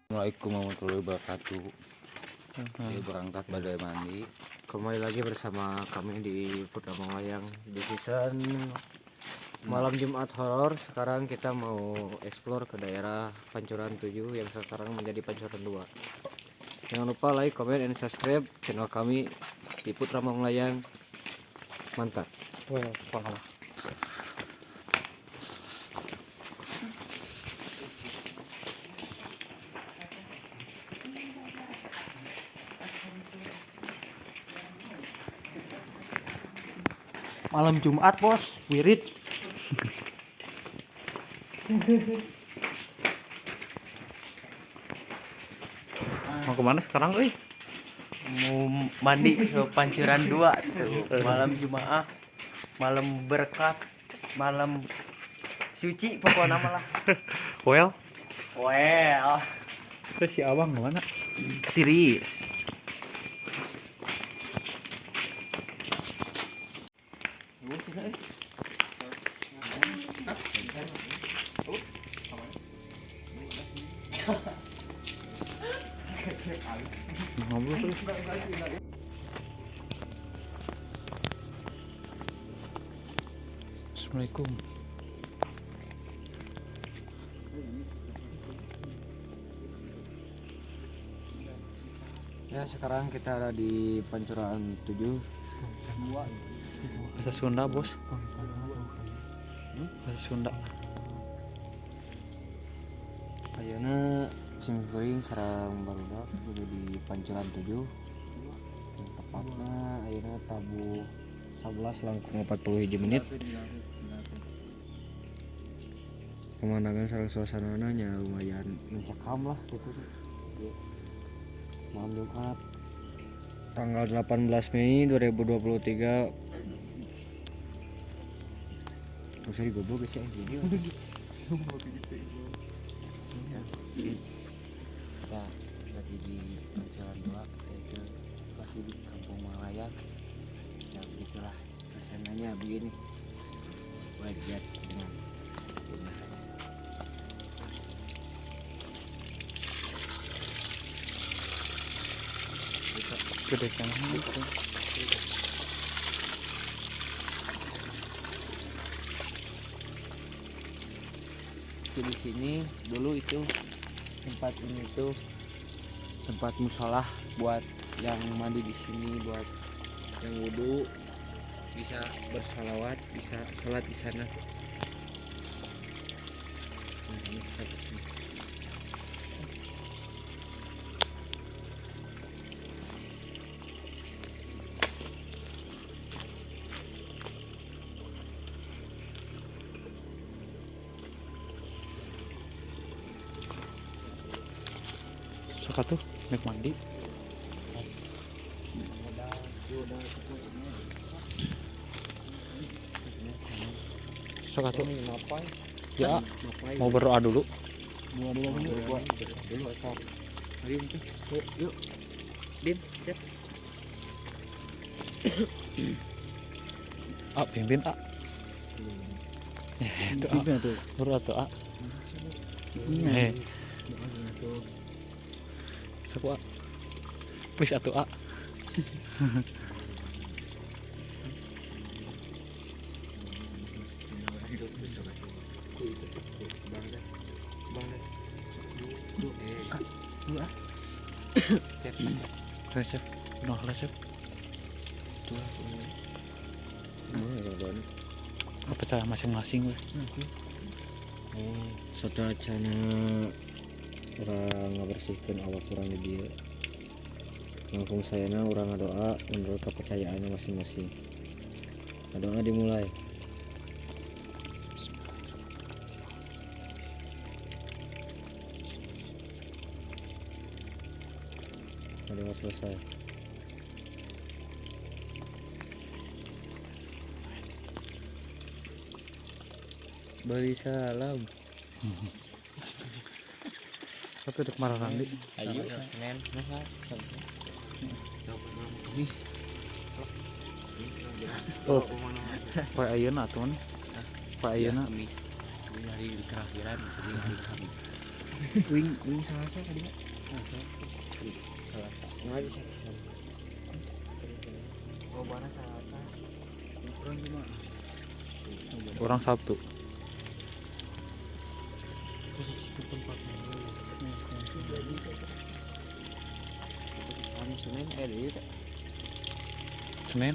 Assalamualaikum warahmatullahi wabarakatuh. Ayo berangkat badai mandi. Kembali lagi bersama kami di Putra Manglayang di season malam Jumat horor. Sekarang kita mau explore ke daerah Pancuran 7 yang sekarang menjadi Pancuran 2. Jangan lupa like, comment, and subscribe channel kami di Putra Manglayang. Mantap. Well, pengalaman. Malam Jumat, bos, wirid. Mau kemana sekarang, euy? Mau mandi ke Pancuran 2 tuh. Malam Jumaah, malam berkat, malam suci pokoknya mah lah. Well, Well, terus si abang kemana? Tiris. Ngobrol terus. Assalamualaikum. Ya, sekarang kita ada di Pancuran 7. Bahasa Sunda, bos. Bahasa Sunda. Ayeuna simkuring sareng barudak udah di Pancuran 7. Yang tepatnya ayeuna tabuh 11 langkung 40 hiji menit. Pemandangan sareng suasananya nya lumayan mencekam lah gitu. Malam Jumat tanggal 18 Mei 2023. Nggak usah digoblok guys ya video. Kita lagi di Pancuran 2, yaitu masih di Kampung Manglayang. Ya begitulah suasananya begini. Boleh dilihat dengan ini. Gede kan. Di sini dulu itu tempat ini tuh tempat musolah buat yang mandi di sini, buat yang wudhu bisa bersalawat, bisa sholat di sana. Nah, ini kita ke sini. Sok atuh, nek mandi. Sok atuh. Ya, mau berdoa dulu. Yuk, Dim, cek. Ah, pimpin, ah. Itu ah. Berdoa tuh, ah. Eh. Sok, ah. Please atuh, ah. Resep, noh resep. Apa cara masing-masing weh. Satu acana orang ngabersihkan awak orang di dia. Langsung sayana orang ngadoa menurut kepercayaannya masing-masing. Doa dimulai. Doa selesai. Beri salam. Satu dek marah nanti. Ayo Senin. Kamis. Oh. Poe ayeuna atuh nih. Poe ayeuna. Kamis. Ini hari kerakhiran, ini hari Kamis. Wing wing Salasa tadi mah. Salasa. Nggak bisa. Oh, mana Salasa? Urang Jumaah. Orang Sabtu. Posisi ke tempatnya. Hari Senin deui teh. Senin.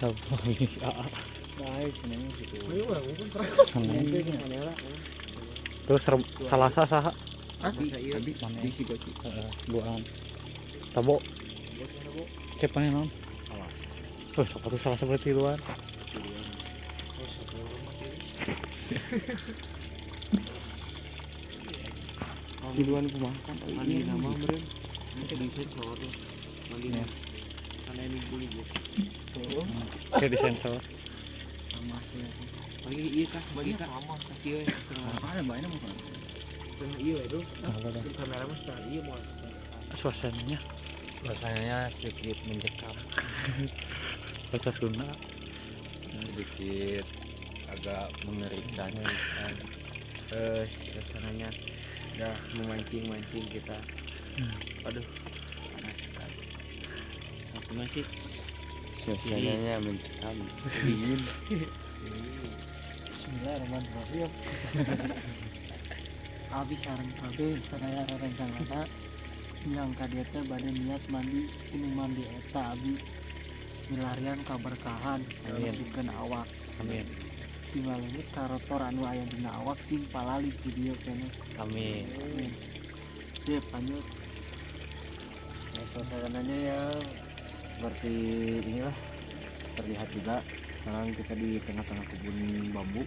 Sabtu ini AA. Baik, Senin gitu. Senin. Terus Salasa saha? Abi, Masa iya? abi Mana? di si Goci. Heeh, duaan. Tabo. Cek mana naon? Oh, sepatu Salasa berarti luar. Tiluan kumaha kan? Oh, Mandi iya nama meureun. Di sensor. Mandi. Iya. Karena ini buli gitu. Kayak di sensor. Sama sih. Paling iya kah sebagai kah? Kieu Ada banyak mah. Setengah iya itu. Apa dah? Kamera mah setengah iya mau. Suasananya Suasananya sedikit mencekam. bahasa Sunda. Sedikit agak mengerikan. Suasananya udah memancing-mancing kita. Aduh, panas sekali. Aku mancing. Suasananya mencekam. Dingin. Bismillahirrahmanirrahim. Abi sareng kabeh sadaya rerencanganna yang ka dieu teh bade niat mandi ini mandi eta abi milarian kaberkahan Amin. bersihkeun awak Amin. cing lalengit karotor anu aya dina awak cing palali di dieu keneh. Amin. Amin. Sip, lanjut. Ya, suasananya ya seperti inilah terlihat juga. Sekarang kita di tengah-tengah kebun bambu.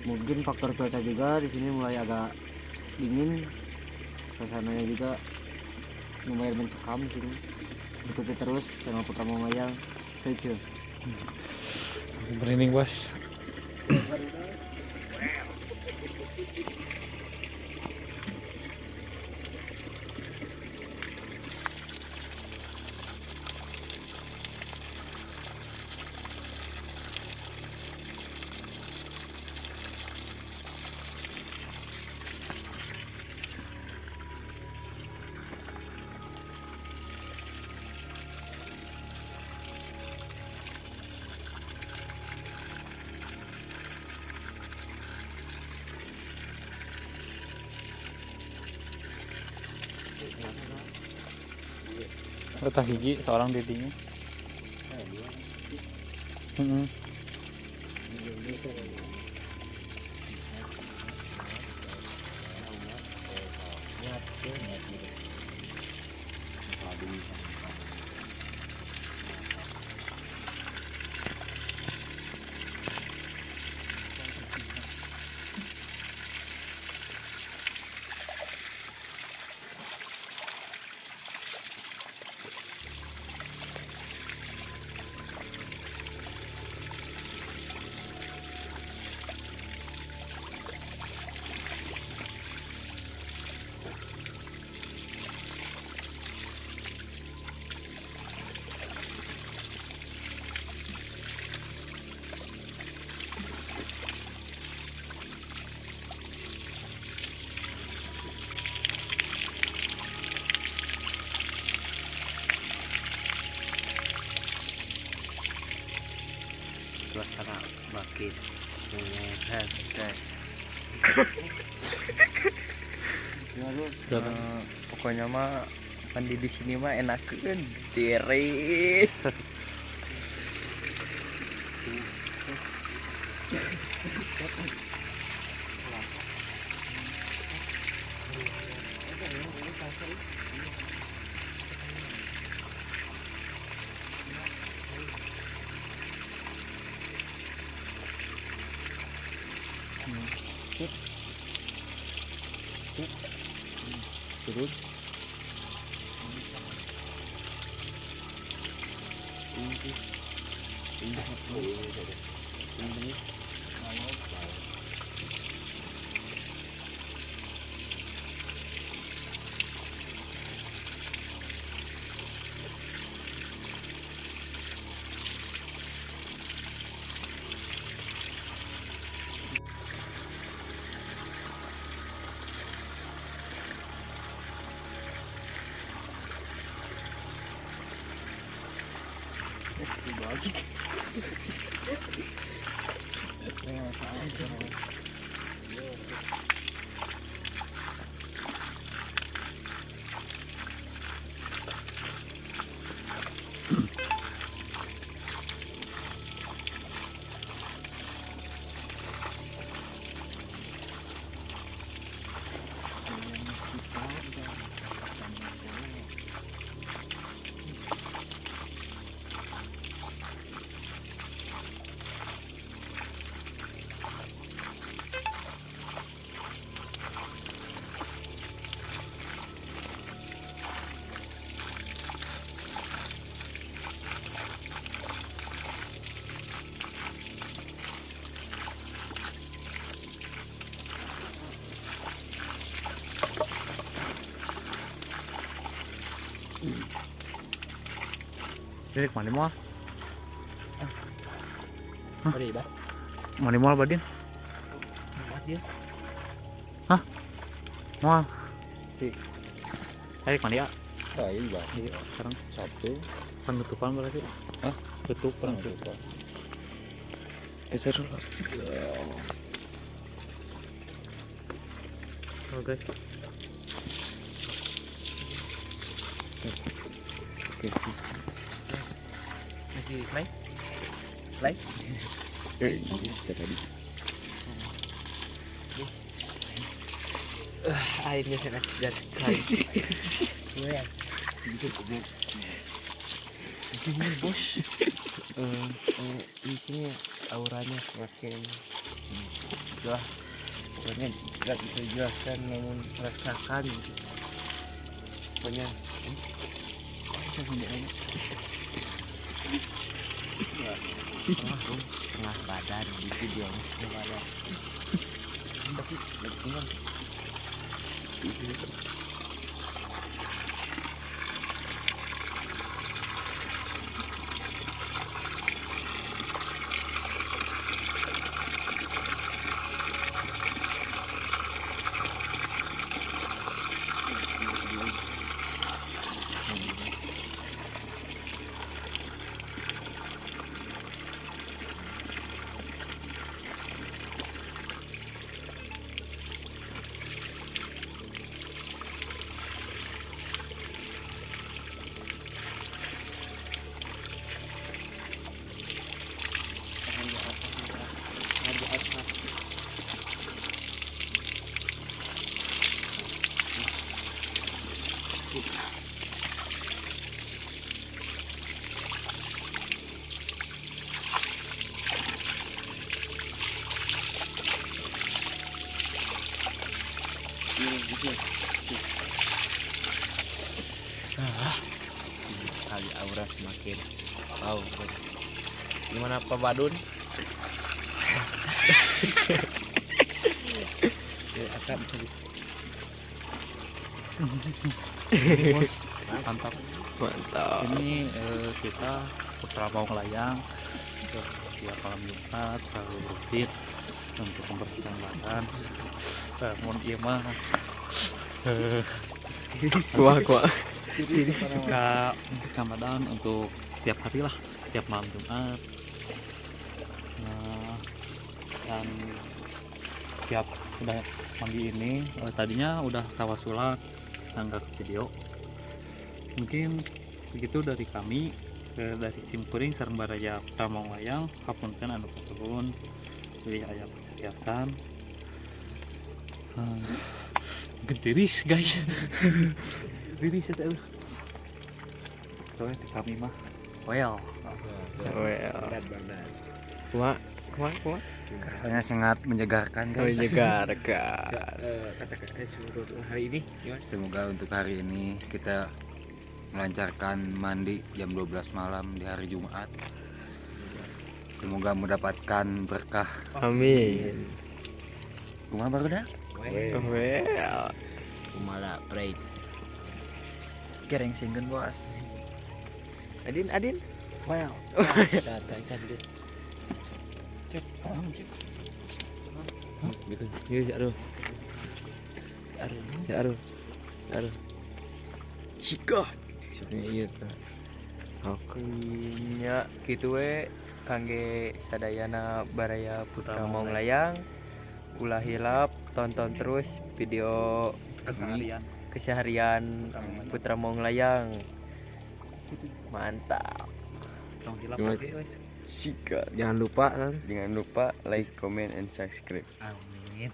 Mungkin faktor cuaca juga di sini mulai agak dingin. Suasananya juga lumayan mencekam di sini. Ikuti terus channel Putra Manglayang. Stay tune. Sampai merinding, Bos. Betah hiji seorang didinya. Heeh. Suasana makin menyehatkan. Pokoknya mah mandi di sini mah enakeun, tiris. Turun. Jadi mandi moal? Mandi bah. Mandi moal badin? Hah? Moal? Si. Ayo mandi ya. Ayo bah. Iya, sekarang Sabtu. Penutupan berarti. Hah? Tutup penutupan. Itu dulu. Oh guys. Oke. Masih play? Play? Tadi. Airnya sangat segar sekali. Gini bos. Di sini auranya semakin lah, pokoknya nggak bisa dijelaskan namun rasakan gitu. Pokoknya setengah badan gitu dia, setengah badan. Tapi tinggal. Kali aura semakin wow. Gimana Pak Badun? Ya, akan bisa di... Bos, mantap. Mantap. Ini kita Putra Maung Layang tiap malam Jumat selalu rutin untuk membersihkan badan. Mun ieu mah kuah. Jadi suka membersihkan badan untuk tiap hari lah, tiap malam Jumat. Nah, dan tiap udah mandi ini tadinya udah tawasulan nggak ke video. Mungkin begitu dari kami, dari Simkuring sareng Baraya Putra Maung Layang, hapunten anu kasuhun bilih aya perhiasan. Gentiris guys. Tiris eta. Soalnya di kami mah well. Well. Kuma. Rasanya sangat menyegarkan guys. Menyegarkan. Kata-kata semoga hari ini gimana? Semoga untuk hari ini kita melancarkan mandi jam 12 malam di hari Jumat. Semoga mendapatkan berkah. Amin. Kumaha baru dah? Well. Kumala pray. Kereng singgen bos. Adin. Well. Datang deh. Cek, cek. Gitu. Iya, aduh. Aduh. Ya, aduh. Shika. Sebenarnya iya tuh. Oke. Nya kitu we kangge sadayana baraya Putra Maung Layang. Ulah hilap tonton terus video Keseharian. Keseharian Putra Maung Layang. Mantap. Tong hilap Gimana? oke, wes. Sikat. Jangan lupa kan. Jangan lupa like, comment, and subscribe. Amin.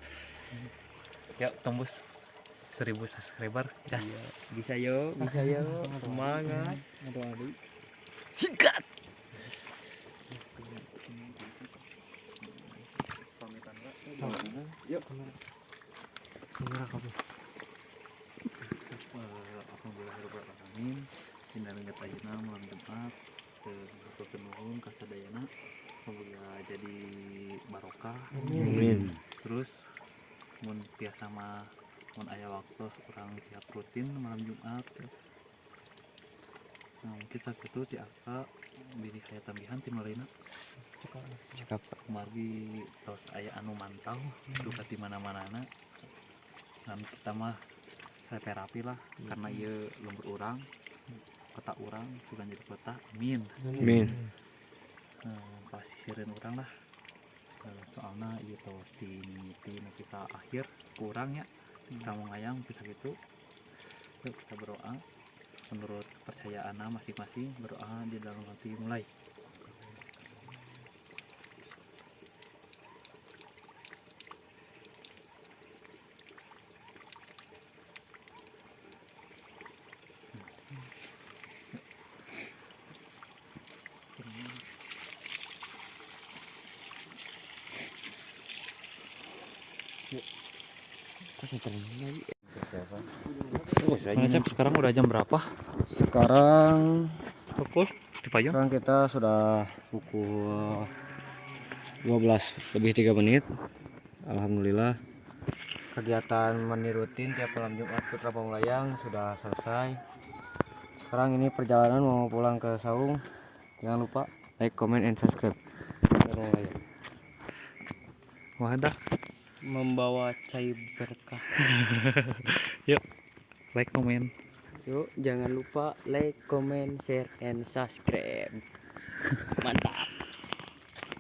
Ya, tembus 1000 subscriber. Gas. Bisa yo, bisa yo. Semangat. Aduh aduh. Sikat. Kamera kamu. Alhamdulillahirabbil alamin. Dina inget ayeuna malam Jumat teu hatur nuhun ka sadayana. Semoga jadi barokah. Amin. Terus mun tiasa mah mun aya waktu urang tiap rutin malam Jumat. Nah, mungkin saat itu ti aka bilih saya tambihan ti lainna. Cakap. Kumargi tos aya anu mantau duka di mana-manana. Nah, kita mah terapi lah karena ieu lembur urang, kota urang bukan jadi kota. Amin. Amin. Pasti sirin urang lah. Soalnya ieu tos di mimiti nu kita akhir kurang ya. Kamu ngayang bisa gitu. Yuk kita berdoa menurut kepercayaan masing-masing, berdoa di dalam hati mulai. Mana, Cep? Sekarang udah jam berapa? Sekarang Pukul di payung. Sekarang kita sudah pukul 12 lebih 3 menit. Alhamdulillah kegiatan mandi rutin tiap malam Jumat Putra Maung Layang sudah selesai. Sekarang ini perjalanan mau pulang ke Saung. Jangan lupa like, comment, and subscribe. Putra Maung Layang. Wadah. Membawa cai berkah. Yuk, like, comment. Yuk, jangan lupa like, comment, share, and subscribe. Mantap.